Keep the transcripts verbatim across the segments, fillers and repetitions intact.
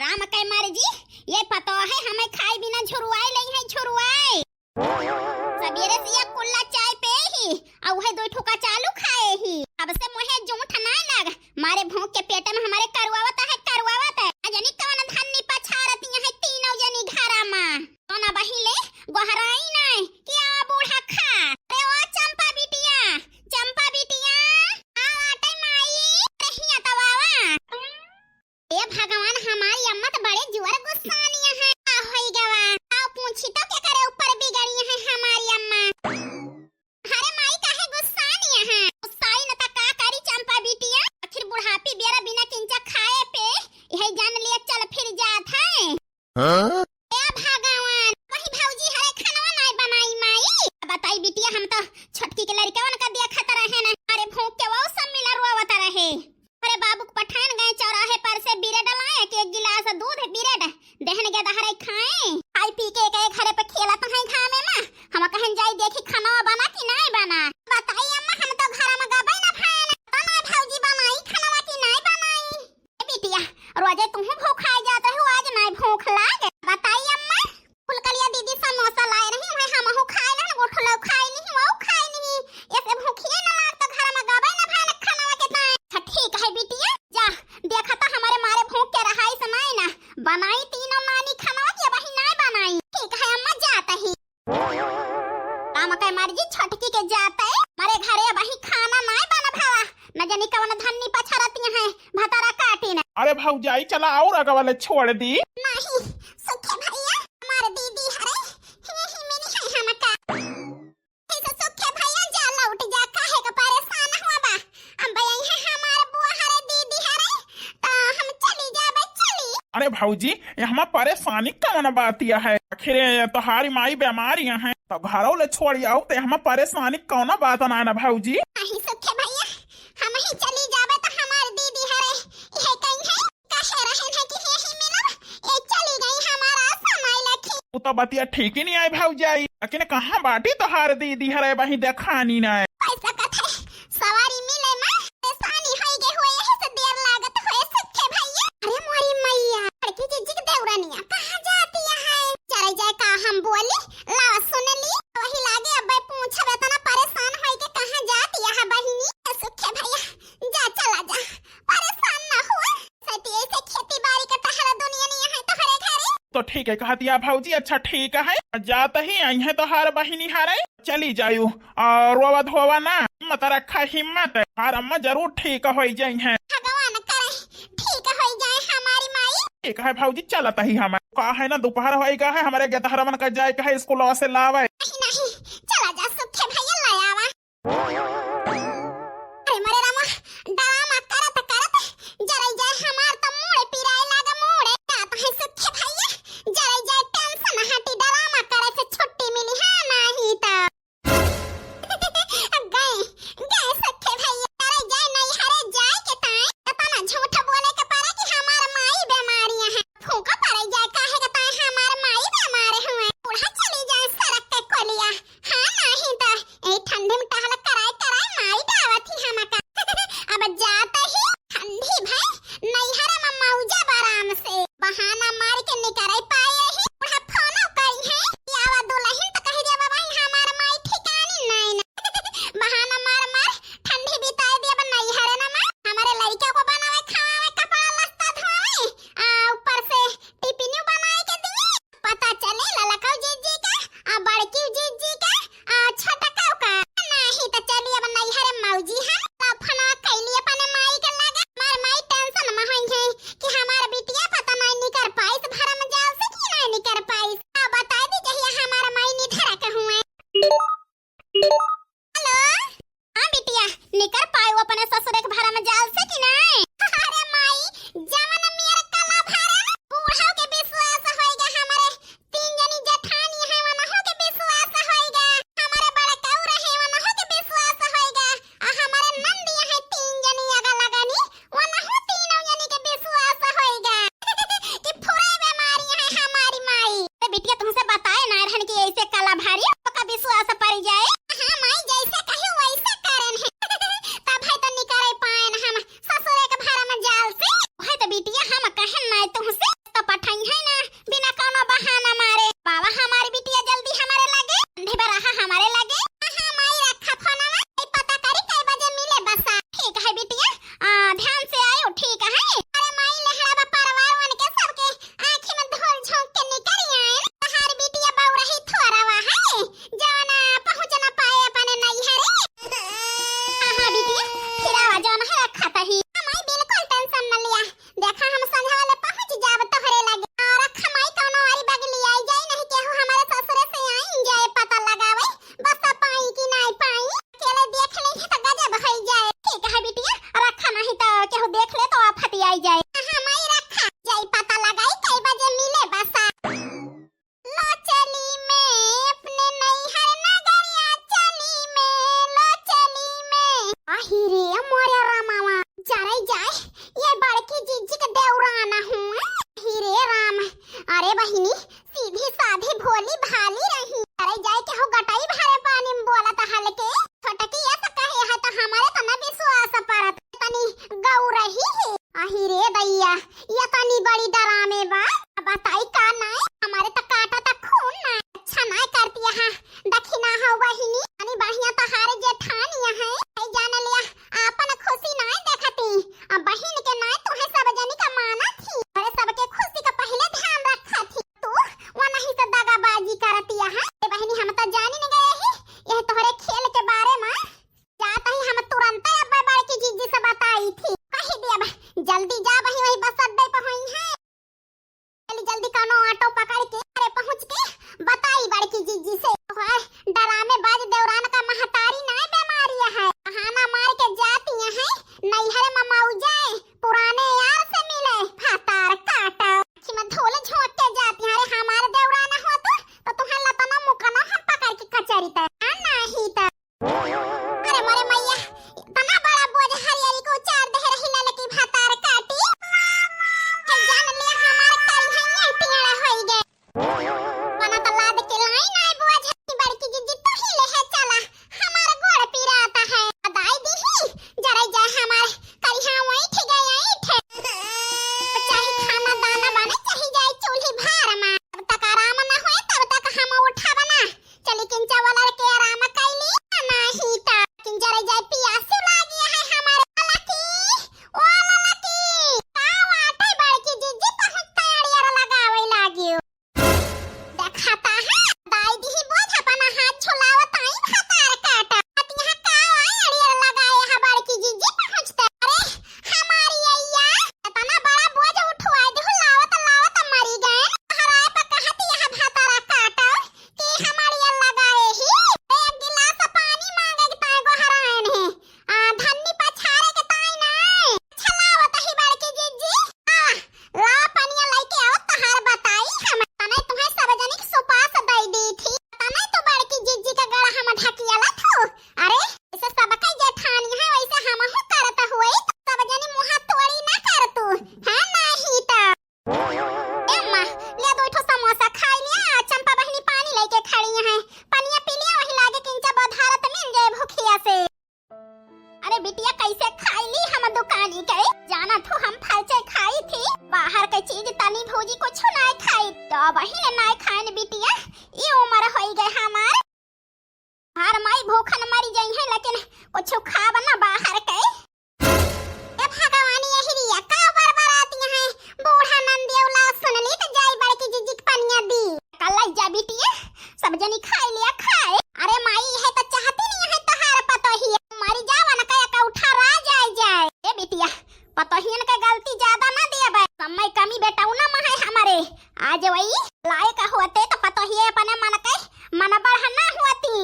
राम कै मर्जी, ये पतोहै हमै खाए बिना झुरुआए लई है, झुरुआए। सबेरे से ये कुल्ला चाय पे ही, अउ उहै दुइ ठो कचालू खाए ही। अब से मोहे जूठ नाय लाग, मारे भूख के पेट में हमरे करुआवत है, करुआवत है। अ जनी कवन धन्नी पछारत है तीनों जनी घरा मा। कौन बहिले गोहराई नाय, कि आवा बूढ़ा खा। अरे ओ चंपा बिटिया, चंपा बिटिया, आवा आटे माई, रहिया तवावा। ए भगवान, हमारी अम्मा त बड़े जुअर गुस्सानी है। का होई गवा? आओ पूछी तो के करे ऊपर बिगड़ी है हमारी अम्मा। अरे माई, काहे गुस्सानी है? गुस्साई न त का करी चंपा बिटिया? आखिर बुढ़ापी बेरा बिना किंचा खाए पे यही जान लिए चल फिर जात है। हाँ? ए भगवान, वही भौजी हरे खानवा नाय बनाई माई। बताई बिटिया, हम तो छोटकी के लड़कवन का देखत रहे न। अरे भूख के वो सब मिला रोवत रहे। अरे बाबू के पठान गए चौराहे पर से बिरेड लाए के एक गिलास दूध बिरेड देहन गे दहरे खाए। खाई पी के एक घरे पे खेलत हैं घामे मा। हम कहन जाई देखी खानवा बना कि नाय बना। बताई अम्मा, हम तो घर में गबे न भयन। तो नाय भौजी बनाई खानवा कि नाय बनाई। ए बिटिया, रोजे तुहू भूखाए जात रहू, आज नाय भूख लाग। बताई अम्मा, फुलकलिया दीदी समोसा लाए रही, उहे हमहू खाए रहन, गोठलो खाए नहीं, वो खाए नहीं। ऐसे भूखिए न लाग तो घर में गबे न भयन खानवा के ताए। अच्छा ठीक है बिटिया, जा, देखा तो हमरे मारे भूख के रहाई से नाय ना। बनाई तीनों नानी खानवा के वही नाय बनाई। ठीक है अम्मा, जात ही। राम कै मर्जी छोटकी के जाते, मारे घरे अबही खाना नाय बना भवा, न जानी कवन धन्नी पछरती हैं, भतारा काटी न। अरे भौजाई, चला और अगवा ले छोड़ दी। नहीं, सुखे भैया, हमार दीदी हरे, ही ही मिली है हमका। ऐसे सुखे भैया जा लौट जा, काहे के परेशान हुआ बा? अब यही है हमार बुआ हरे दीदी हरे, तो हम चली जाबे, चली। अरे भौजी, ये हमार परेशानी कौन बात यह है? आखिर ये तोहारी माई बीमार है, तो घरों ले छोड़ आओ, तो हमार परेशानी कौन बात ना है ना भौजी? नहीं सुखे भैया, हम ही चली जाबे तो हमार दीदी हरे, ये कहीं है, कहे रहन है कि यही मिलब, ये चली गई हमारा समय लखी। वो तो बतिया ठीक ही नहीं आई भौजाई, लेकिन कहाँ बाटी तोहार दीदी हरे, वहीं देखानी ना। पैसा कथे सवारी मिले मा परेशानी होई गे होए, यही से देर लागत होए सुखे भैया। अरे मोरी मैया, बड़की जिज्जी के देवरनिया कहाँ जाती है? चले जाए का हम बोली, लावा सुन ली, वही लागे अब्बे पूछब इतना परेशान होई के कहाँ जाती है बहिनी? ए सुखे भैया, जा चला जा, परेशान ना हुआ। सती ऐसे खेती बाड़ी का टहरा दुनिया नहीं है तोहरे घरे। तो ठीक है कहतिया भौजी, अच्छा ठीक है, जात ही आई है तोहार बहिनी हरे। चली जायू और रोवा धोवा ना, हिम्मत रखा हिम्मत, हमार अम्मा जरूर ठीक होई जाई हैं। भगवान करे ठीक होई जाए हमारी माई। ठीक है भौजी, चलत ही हम। का है ना, दोपहर होई गा है, हमरे गेदहरवन का जाए का है स्कूलवा से लावे। नहीं, नहीं, चला जा सुखे भैया, ले आवा। अरे मोरे रामा, डरामा करत करत जरई जाए हमार तो मूड़े पिराए लागे मूड़े। का तो है सुखे भैया, जरई जाए tension हटी, डरामा करे से छुट्टी मिली है नहीं तो। गए, गए सखे भैया, अरे जाए नैहरे जाए के ताई, इतना झूठ बोले के पड़ा कि हमार माई बीमारी है। फूका पड़े जाए काहे के ताई हमार माई बीमार हुए। बूढ़ा चली जाए सड़क के कोलिया। हाँ, नहीं तो ए ठंडी में टहल कराए कराए माई डावत ही हमका। अब जात ही ठंडी भई नैहर में मौजा बराम से। बहाना मार के निकरे पाए ही, बूढ़ा फोनो करी है कि आवा दुलहिन त कही देबा भाई हमार माई ठिकानी नाई ना। बहाना मार मार ठंडी बिताए देबा नैहरे न माई। हमरे लइका को बनावे, खावे, कपड़ा लत्ता धोवे, आ ऊपर से टिफिनियो बनाए के दिए। पता चले ललकऊ जिज्जी का, आ बड़की जिज्जी का, आ छोटकऊ का। नहीं त चली अब नैहरे मौजी हम, त फोनवा कैली अपने माई के लगे। हमार माई tension में होई है कि हमार बिटिया पता नहीं निकर पाई बहिनी सीधी साधी भोली भाली रही। अरे जाए के हो गटई भरे पानी में बोलत हलके। छोटकी ऐसा कहे है तो हमारे तो न विश्वास परत। तनी गौ रही है। अही रे दैया, ये तनी बड़ी डरामे बा। बताई का नाय, हमारे तो काटा तक खून ना। अच्छा नाय करती है, दखिना हो बहिनी। तनी बढ़िया तहारे जेठानी है, है जान लिया, आपन खुशी नाय देखती। अब बहिन के नाय तोहे सब जनी का मानत ही। अरे सबके खुशी का पहिले ध्यान रखत ही। तू वो नहीं तो दगाबाजी करती है। ए बहिनी, हम तो जानी न गए ही, यह तोहरे खेल के बारे में। जात ही हम तुरंत अब बड़की जीजी से बताई थी। कही दे अब, जल्दी जा, वही, वही बस अड्डे पर हुई है। जल्दी, जल्दी कौनो ऑटो पकड़ के अरे पहुँच के बताई बड़की जीजी से। तोहर डरामे बाज देवरान का महतारी नाय बीमारी है। बहाना मार के जाती है, नैहर में मौजाए, पुराने यार से मिले, भातार काटा। आँखी में धूल झोंक के जाती है, अरे हमार देवरान होत तो तुहे लतना मुकना हम पकड़ के कचरी त, आ नाही त। अरे मोरे मैया, इतना बड़ा बोझ हरियरी को उचार दे रही ललकी भातार काटी। हे जान लिया हमार कल है ये टेढ़ा होई गए। बना तो लाद के लाई ना बोझ, बड़की जीजी तू ही ले है चला, हमार गोड़ पिराता है। दाई दी ही, जरा जा हमार करिहा वही ठे गए आई ठे। चाहे खाना दाना बने, चाहे जाए चूल्ही भार में, तब तक आराम ना होए, तब तक हम उठा बना। चली किंचा वाला के आराम कैली, नाही त किंचा रह जाए, पियासी लागी है हमारे। लकी, ओ लकी, का वाटे बड़की जीजी पहुँचते अड़ियर लगावे लागियो। देखाता है, दाई दी ही बोझ अपना हाथ छुलावत आई भातार काटा। अत यहाँ का आई अड़ियर लगाए है बड़की जीजी पहुँचते। अरे, हमारी अइया, इतना बड़ा बोझ उठवाए दे, लावत लावत मरी गए। हराए पर कहती यहाँ भातार काटा। कि हमारी अल्लाह गाए ही, एक गिलास पानी मांगे के ताई गोहरायन है। आ, धन्नी पछारे के ताई नाय। छलावत ही बड़की जिज्जी। आ, ला पनिया लइके आओ, तहार बताई हम। तने तुम्हें सब जनी के सुपास दई दी थी। तने तो बड़की जिज्जी का गड़ा हम ढकियाला थू। अरे, जैसे सबके जेठानी है, वैसे हमहू करत हुए। सब जनी मुँह तोड़ी ना कर तू। है नाही त। ए अम्मा, ले दो ठो समोसा खाई लिया, चंपा बहिनी पानी लेके खड़ी हैं, पनिया पी लिया, वही लागे किंचा बधारत मिल जाए भूखिया से। अरे बिटिया, कैसे खाई ली हम दुकानी के, जाना थू हम फलचे खाई थी, बाहर के चीज तनी भौजी कुछ ना खाई, तो वही ले ना खाइन बिटिया, ई उम्र होई गए हमार। हर माई भूखन मरी जाई है, लेकिन कुछ खाब ना बाहर के। ए भगवान, यही रिया का बरबराती हैं? बूढ़ा नंदियौला सुनली त जाई बड़की जिज्जी के पनिया दी। कल जा बिटिया, सब जनी खाई लिया खाए। अरे माई, है तो चाहती नहीं है तोहार पतोही। मरी जावन का एक उठा रा जाए जाए। ए बिटिया, पतोहियन के गलती ज्यादा ना दिया बे। समय कमी बेटौना में है हमारे। आज वही लायक होते तो पतोहिए अपने मन के मन बढ़ना होती।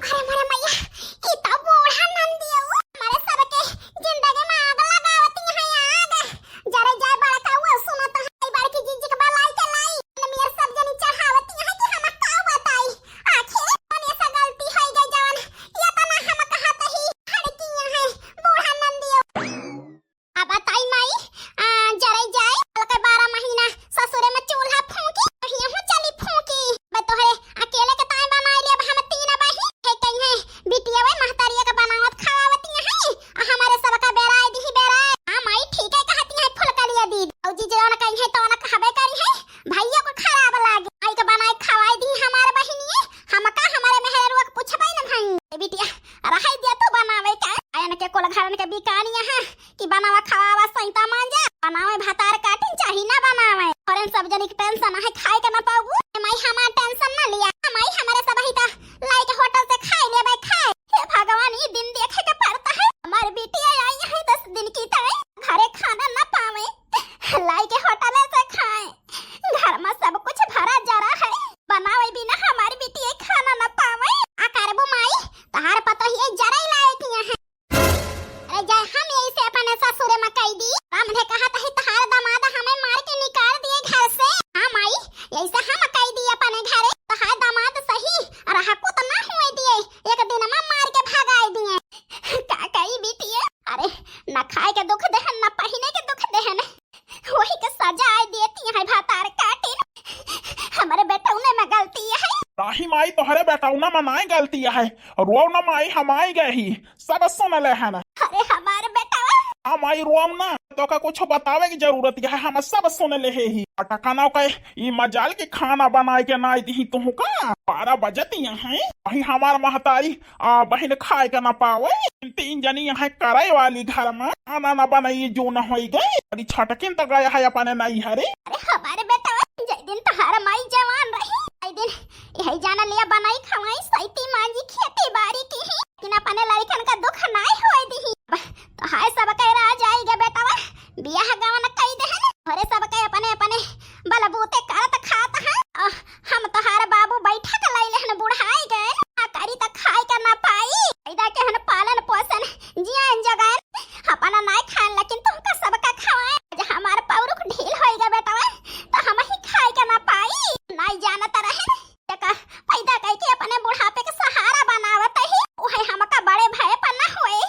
अरे मोरे मैया, ई तो बूढ़ा नंदियो हमारे सबके जिंदगी में आग लगावती है, आग। जरे जाए बड़का वो सुनत है, बड़की जिज्जी के बलाई के लाई। मेर सब जनी चढ़ावती है कि हम का बताई। आखिर कौन ऐसा गलती होई गई जवन ये तना हम कहत ही हड़की है बूढ़ा नंदियो। अब बताई माई, आ, जरे जाए, कल के बारह महीना ससुरे में चूल्हा फूंकी, हियहू चली फूंकी। बे तोहरे अकेले के ताई बा माई तोहरे बेटौना मा नाई गलती है, रोव ना माई, हम आई गए ही, सब सुन ले है ना। अरे हमार बेटवा। हाँ माई रोव ना, तोका कुछ बतावे की जरूरत है, हम सब सुन ले ही। पटकनौ के ई मजाल के खाना बनाए के नाई दिही तुहू का, बारह बजत यहाँ है, वही हमार महतारी आ, बहिन खाए के ना पावे। तीन जनी यहाँ करे वाली घर मा खाना ना बनाई जो न होई गई। अरे छटकिन तो गया है अपने नैहरे। अरे हमार बेटवा, जय दिन तोहार माई जवान रही, जय दिन यही जाना लिया बनाई खवाई, सैती मांजी खेती बारी की ही, लेकिन अपने लड़कन का दुख नाई होए दिही। तोहार सब कह रहा जाएगा बेटवा, बियाह गवन कई देहन, घरे सब के अपने अपने बलबूते करत खात हैं। अ, हम तोहार बाबू बैठा के लैले हन, बुढ़ाई गए, ना करी त खाए के ना पाई। पैदा के हन पालन पोषण, जियान जगान, अपना नाय खान, लेकिन तुमका सबका खवाए। आज हमार पौरुख ढील होई गए बेटवा, त हम ही खाए के ना पाई। नाय जानत रहे, जका पैदा कई के अपने बुढ़ापे के सहारा बनावत ही, उहे हमका बड़े भय पर ना होए।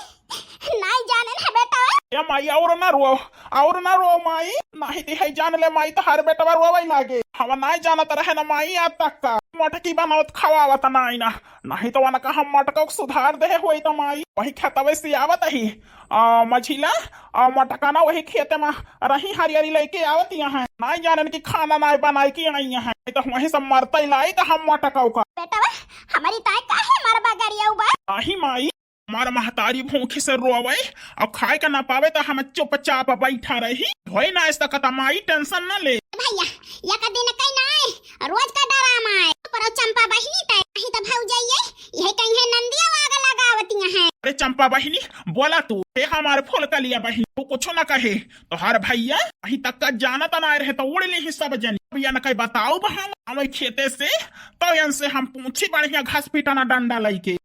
नाय जानन है बेटवा। ए माई, और ना रो, और ना रो माई, नहीं तो है जान ले माई, तोहार बेटवा रोवे लागे। हम नाय जानत रहे ना माई, आज तक का मटकी बनावत खवावत नाई ना, नहीं तो वनका हम मटका के सुधार दे होई त माई। वही खेतवे से आवत ही, आ, मझिला, आ, मटका ना वही खेते मा रही हरियरी लेके आवत यहाँ। नाय जानन कि खाना नाय बनाई के आई यहाँ, नहीं तो वहीं से मरते लाई तो हम मटका का। बेटवा, हमारी ताय काहे मरबा गरिया बा? नहीं माई, हमार महतारी भूखे से रोवे और खाए का ना पावे तो हम चुपचाप बैठा रही। धोए ना ऐसा कता माई, टेंशन ना ले। भैया, या का दिन कई ना है, रोज का डरामा है। पर चंपा बहिनी तय, नहीं तो भौजाइये, यही कहीं है नंदिया आग लगावतियां हैं। अरे चंपा बहिनी, बोला तू, हे हमार फुलकलिया बहिनी, तू कुछ ना कहे। तोहार भैया अही तक का जानत ना रहे तो उड़ ली ही सब जनी। भैया न कहे बताओ बहाव, हम खेते से तो इनसे हम पूछी बढ़िया घास पीटा ना डंडा लइके।